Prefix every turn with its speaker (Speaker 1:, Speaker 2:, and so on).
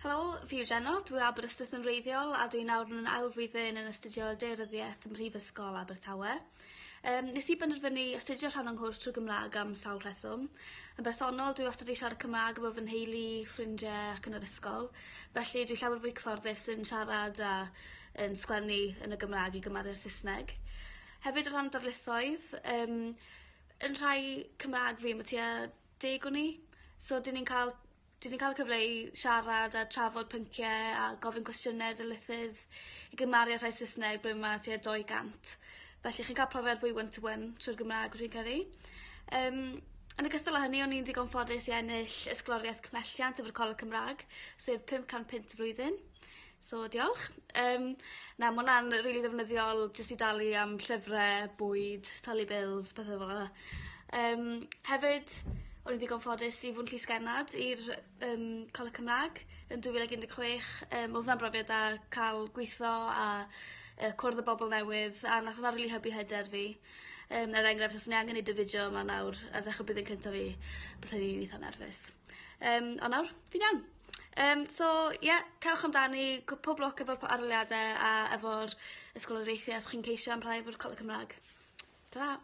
Speaker 1: Helo, fi yw Jenno, dwi o Aberystwyth yn wreiddiol a dwi nawr yn ail flwyddyn yn astudio Daearyddiaeth ym Mhrifysgol Abertawe. Nes i benderfynu astudio rhan o'n nghwrs trwy Gymraeg am sawl rheswm. Yn bersonol dwi wastad 'di siarad Cymra'g efo fy nheulu, ffrindie ac yn yr ysgol, felly dwi llawer fwy cyfforddus yn siarad a yn sgwennu yn y Gymraeg i gymaru'r Saesneg. Hefyd o ran darlithoedd yn rhai Cymra'g fi ma' tua deg o ni so 'dyn ni'n ca'l 'Dyn ni'n ca'l y cyfle i siarad a trafod pyncie a gofyn cwestiyne i'r darlithydd i gymaru â rhai Sysneg ble ma' tua 200. Felly chi'n ca'l profiad fwy one to one trwy'r Gymra'g rwy'n credu. Yn ogystal â hynny o'n i'n ddigon ffodus i ennill ysgoloriaeth cymhelliant efo'r Coleg Cymra'g, sef 500 punt y flwyddyn. So diolch. Na ma' wnna'n rili ddefnyddiol jyst i dalu am llyfre, bwyd, talu bills, pethe fel 'a. Hefyd o'n i'n ddigon ffodus i fod yn llysgennad i'r Coleg Cymra'g yn 2016. O'dd wnna'n brofiad da ca'l gwitho a cwrdd â bobol newydd a nath wnna rili hybu hyder fi. Er enghraifft os o'n i angen neud y fideo yma nawr ar ddechre blwyddyn cynta fi byswn i'n itha nerfus. On' nawr fi'n iawn. So ie cewch amdani pob lwc efo'r arholiade a efo'r ysgoloriaethe os chi'n ceisio am rhai efo'r Coleg Cymra'g. Tara!